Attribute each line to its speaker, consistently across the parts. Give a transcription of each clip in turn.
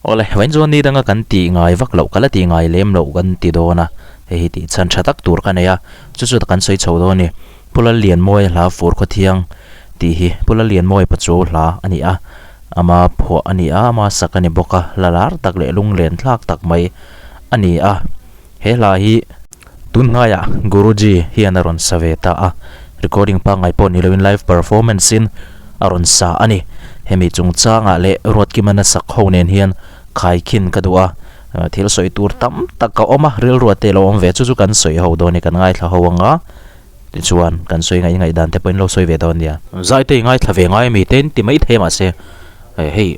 Speaker 1: Awle, vawiin chuan ni danga kan tih ngai vak loh, ka la tih ngai lem loh kan ti dawn a, hei hi tih chhan tha tak tur ka nei a, chu chu kan sawi chho dawn a ni. Pu Lallianmawia hla fur khawthiang tih hi Pu Lallianmawia Pachuau hla a ni a, ama phuah a ni a, ama sak a ni bawk a, hla lar tak leh lunglen thlak tak mai a ni a. He hla hi tun hnaiah Guruji hian a rawn sa ve ta a, recording pangngai pawh ni loin live performance in a rawn sa a ni. Hemi chungchangah leh Ruatkimana sak ho nen hian khaikhin ka duh a, thil sawi tur tam tak a awm a, rilruah te lo awm ve chu chu kan sawi ho dawn i kan ngaithla ho anga tichuan kan sawi ngaih ngaih dan te pawhin lo sawi ve dawn nia. Zai te i ngaithla ve ngai ami te in ti maithei mahse hei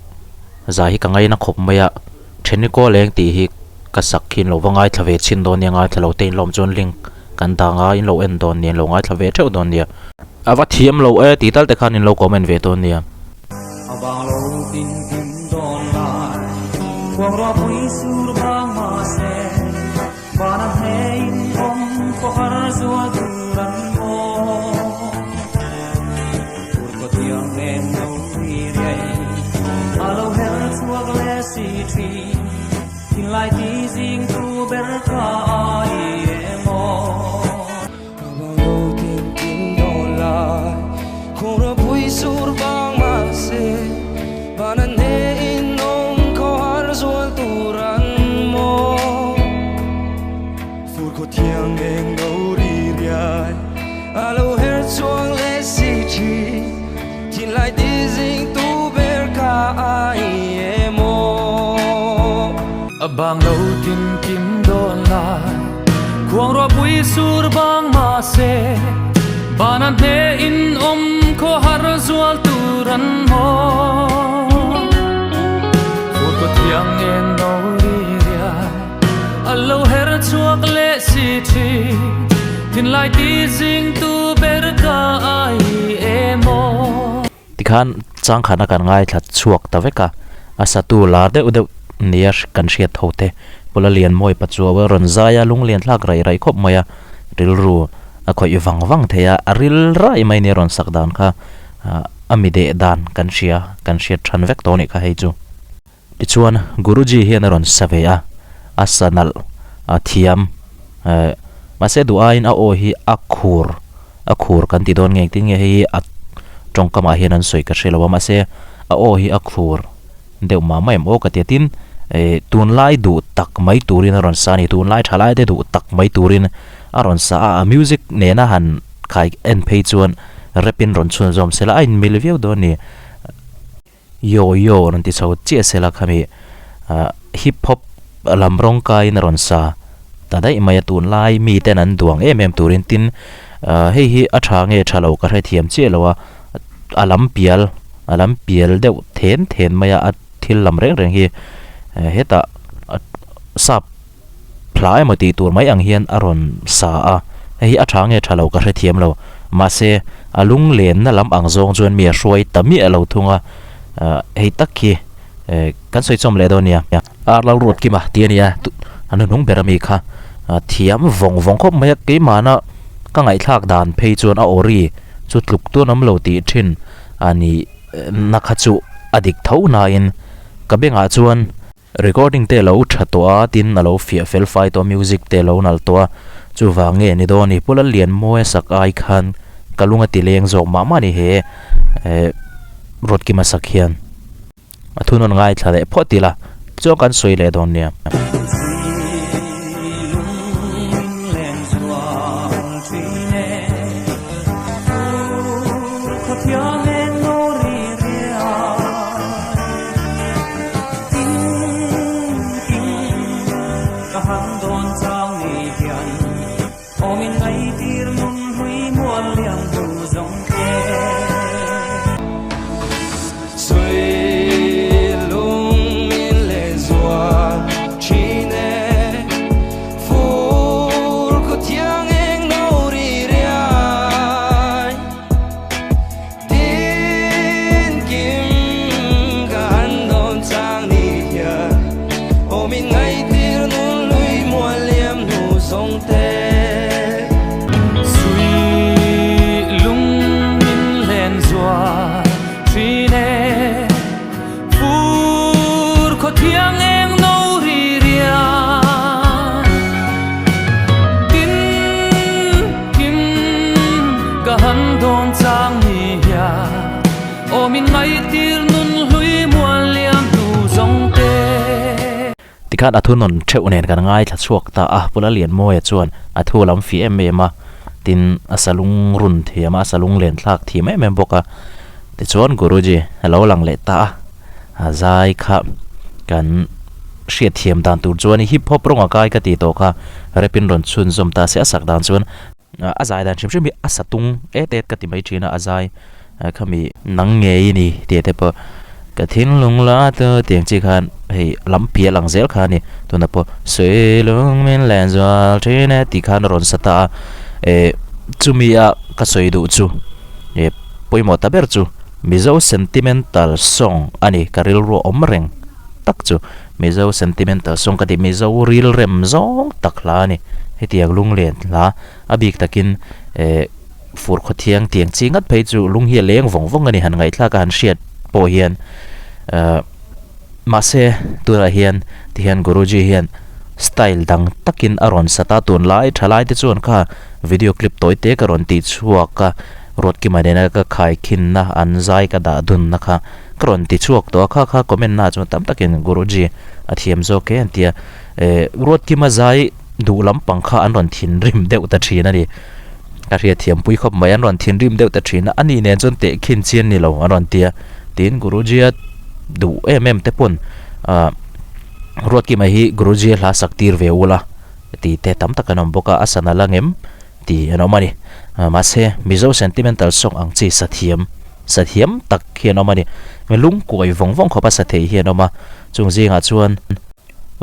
Speaker 1: zai hi ka ngaina khawp mai a. Thenikaw leng tih hi ka sak khi in lo va ngaithla ve chhin dawn nia, ngaithla lo te in lawm chuan link kan dang a, in lo en dawn nia, in lo ngaithla ve theuh dawn nia. A va thiam lo e tih tal te khan in lo comment ve dawn nia.
Speaker 2: A vang lo tin kim dawn lai, khuang ruah pui sur vang mahse, vana hne in awm khaw har zual tur an maw. Fur khaw thiang nen lo ri riai, a lo her chhuak leh si thin, thinlai ti zing tu ber kha ai emaw.
Speaker 3: A vang lo tin kim dawn lai, khuang ruah pui sur vang mahse, vana hne in awm khaw har zual tur an maw. Fur khaw thiang eng lo ri riai, a lo her chhuak leh si thin, thinlai ti zing tu ber kha ai emaw.
Speaker 2: A bang lo tin kim dawn lai, khuang ruah pui sur bang mahse, vana hne in awm khaw har zual tur an maw. Fur khaw thiang eng lo ri riai, A lo her chhuak leh si thin, thinlai ti zing tu ber ka ai emaw.
Speaker 1: Tikhan changkhana kan ngaithla chhuak ta vek a, a satu lar deuh deuh nia kan hriat tho te Pula Lianmawi Pachuau a rawn zai a, lunglian thlak raih raih khawp mai a, rilru a khawih vang vang thei a, a ril raih mai nia rawn sak dan kha a mi deh dan kan hria, kan hriat than vek tawh a nih kha hei chu. Tichuan Guruji hian a rawn sa ve a, a sa nalh, a thiam, eh, mahse duh aiin a aw hi a khur, a khur kan ti dawn nge engtin nge hei hi a tawngkamah hian an sawi ka hre lo a, mahse a aw hi a khur deuh mah mah em aw ka ti a, tin, eh, tunlai duh tak mai turin a rawn sa a ni, tunlai thalai te duh tak mai turin a rawn sa a, a music nena han khai en phei chuan rap in rawn chhunzawm sela a inmil viau dawn a ni. Yo yo rawn ti chho chiah sela khami hip hop lam rawng kaiin a rawn sa ta daih mai a tunlai mi ten an duang em em turin tin hei hi a tha nge tha lo ka hrethiam chiah lo a a lam pial a lam pial deuh then then mai a a thil lam reng reng hi hetah sap hla emaw tih tur mai ang hian a rawn sa a, hei hi a tha nge tha lo ka hrethiam lo, mahse a lunglenna lam ang zawng chuan mi a hruai ta miah lo thung a, hei tak hi kan sawi chawm leh dawn nia. Ar lo ruat kim a ti a nia, a hnuhnung ber ami kha thiam vawng vawng khawp mai a, keimahna ka ngaihthlak dan phei chuan a awri chu tluk tuan awm lo tih thin a ni na kha chu a dik tho nain ka bengah chuan Recording te lo tha tawh a, tin a lo fiah fel fai tawh a, music te lo nalh tawh a, chuvang nge ni dawn ni, Pu Lallianmawia sak ai khan ka lung a ti leng zawk mah mah a ni he Ruatkima sak hian a thunawn ngaithla leh phawt ila chuan kan sawi leh dawn nia. Tikhan a thunawn theuh nen kan ngaithla chhuak ta a, Pu Lalianmawia chuan a thu lam fih em em a, tin a salung run thiam a, a salung len thlak thiam em em bawk a. Tichuan Guruji a lo lang leh ta a, a zai kha kan hriat thiam dan tur chuan hip hop rawng a kai ka tih tawh kha rap in rawn chhunzawm ta se a sak dan chuan a zai dan hrim hrim hi a sa tung et et ka ti mai thin a, a zai Khami nang ngei i ni tih te pawh ka thinlung la chu tiang chi khan hei lam piah lang zel kha a ni tunah pawh sawi lung min len zual thin e tih khan a rawn sa ta a eh chumi a ka sawi duh chu eh pawimawh ta ber chu Mizo sentimental song a ni ka rilru a awm reng tak chu Mizo sentimental song ka tih Mizo rilrem zawng tak hla a ni hetiang lunglen hla a bik takin eh. Fur khaw thiang tiang chi ngat phei chu lung hi a leng vawng vawng a ni han ngaihthlak a han hriat pawh hian ahh mahse tunah hian tihian Guruji hian style dang takin a rawn sat a tunlai thalai te chuan kha video clip tawi te ka rawn tih chhuak a Ruatkima nena ka khaikhinna an zai ka dah dunna kha ka rawn ti chhuak tawh a kha kha comment na chuan tam takin Guruji a thiam zawk e an ti a eh Ruatkima zai duh lampang kha an rawn thinrim deuh ta thin a ni. Ka hriat thiam pui khawp mai, an rawn thinrim deuh ta thin a, ani nen chuan teh khin chian ni lo an rawn ti a, tin Guruji-a duh em em te pawn ah Ruatkima hi Guruji-a hla sak tir ve ula tih te tam tak an awm bawk a, a sana la ngem tih an awm a ni. Mahse Mizo sentimental song ang chi sa thiam sa thiam tak hi an awm a ni, lungkuai vawng vawng khawpa sa thei hi an awm a, chung zingah chuan.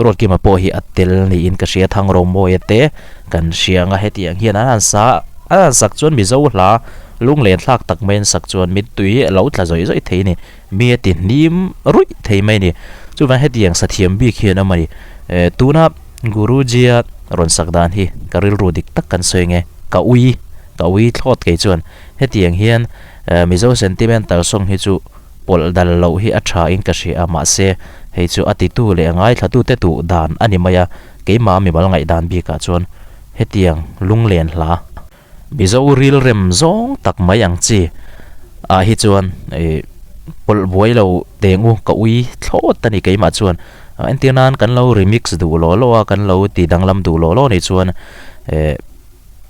Speaker 1: Ruatkima pawh hi a tel niin ka hria Thangromawia te kan hria anga hetiang hian an han sa an han sak chuan Mizo hla lunglen thlak tak mai an sak chuan mittui hi a lo tla zawih zawih thei a ni mi a ti hnim ruih thei mai a ni chuvang hetiang sa thiam bik hi an awm a ni eh tuna Guruji-a rawn sak dan hi ka rilru dik tak kan sawi nge ka ui ka ui thlawt kei chuan hetiang hian eh Mizo sentimental song hi chu Pawlh dal loh hi a tha in ka hria a, mahse hei chu a titu leh a ngaithlatute duh dan a ni mai a, keimah mimal ngaihdan bikah chuan hetiang lunglen hla, Mizo rilrem zawng tak mai ang chi ah hi chuan ih pawlh buai lo teng u ka ui thlawt a ni keimah chuan entir nan kan lo remix duh law law a, kan lo ti danglam duh law law ni chuan eh.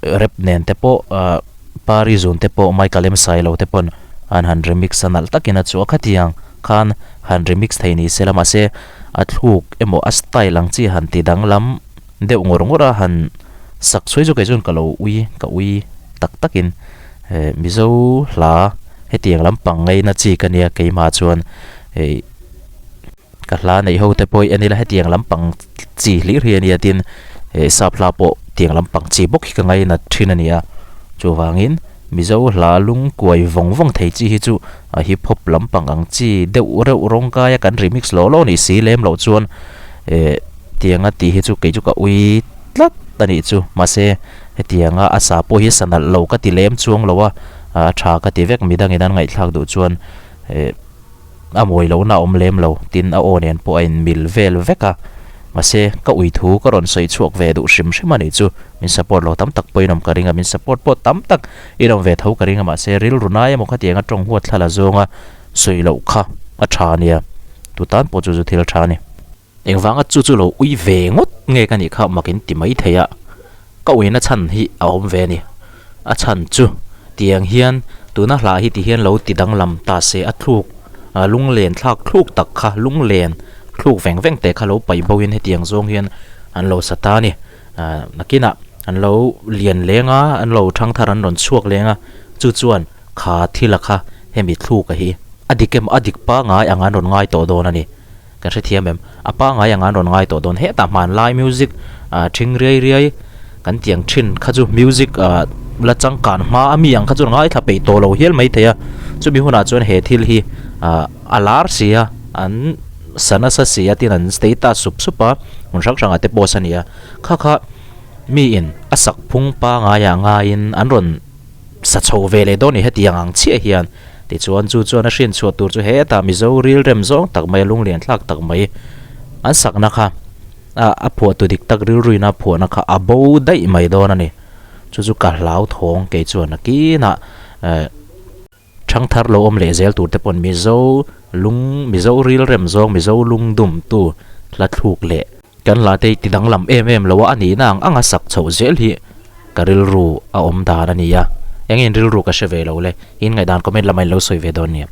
Speaker 1: Rap nen te pawh ah Pari zun te pawh Michael M Sailo te pawn an han remix a nalh takin a chhuah khatiang khan han remix thei ni se la mahse a thluk emaw a style ang chi han ti danglam deuh ngawr ngawr a han sak chhuai chu kei chuan ka lo ui ka ui tak takin eh Mizo hla hetiang lampang ngaina chi ka nia keimah chuan hei Ka hla neih ho te pawh hi en ila hetiang lampang chi hlir hi a nia tin eh sap hla pawh tiang lampang chi bawk hi ka ngainat thin a ni a chuvangin Mizo hla lung kuai vawng vawng thei chi hi chu a hip hop lampang ang chi deuh reuh rawng kaia kan remix lawh lawh nih si lem loh chuan eh tianga tih hi chu kei chu ka ui tlat a nih chu mahse hetianga a sa pawh hi sa nalh lo ka ti lem chuang lo a a tha ka ti vek midangin an ngaihthlak duh chuan eh. A mawi lohna a awm lem lo, tin a aw nen pawh a inmil vel vek a. Mahse, ka ui thu ka rawn sawi chhuak ve duh hrim hrim a nih chu. Min support lo tam tak pawh in awm ka ring a, min support pawh tam tak in awm ve tho ka ring a, mahse rilru nai emaw khatiang a tawng huat thla la zawnga sawi loh kha a tha a nia. Tu tan pawh chu chu thil tha a ni. Engvanga chu chu lo ui ve ngawt nge ka nih kha mak in ti mai thei a, ka uina chhan hi a awm ve a ni. A chhan chu tiang hian tuna hla hi ti hian lo ti danglam ta se a thluk lunglen thlak thluk tak kha lunglen thluk veng veng te kha lo paih bo in hetiang zawng hian an lo sa ta a ni. Nakinah an lo lian leng a, an lo thang thar an rawn chhuak leng a, chu chuan kha thila kha hemi thluka hi a dik emaw a dik pangai ang an rawn ngai tawh dawn a ni. Kan hrethiam em? A pangai ang an rawn ngai tawh dawn. Hetah hmanlai music ah thing riai riai kan tiang thin kha chu music ah la changkan hma a mi ang kha chu ngaithla peih tawh lo hial mai thei a. Chumi hunah chuan he thil hi ah a lar si a, an sa nasa si a tin an status sup sup a, hmun hrang hrangah te post a ni a. Kha kha miin a sak phung pangaiah ngaiin an rawn sa chho ve leh dawn ni hetiang ang chiah hian. Tichuan chu chuan a hrin chhuah tur chu hetah Mizo rilrem zawng tak mai a lunglian thlak tak mai an sakna kha a a phuahtu dik tak rilruina phuahna kha a bo daih mai dawn a ni. Chu chu ka hlau thawng kei chuan a kinah eh thangthar lo awm leh zel tur te pawn Mizo lung Mizo rilrem zawng Mizo lungdumtu hla thluk leh. Kan hla te hi ti danglam em em lo a, a nihna ang anga sak chhoh zel hi ka rilru a awm dan a ni a. Engin rilru ka hre ve lo le, in ngaihdan comment lamah in lo sawi ve dawn nia.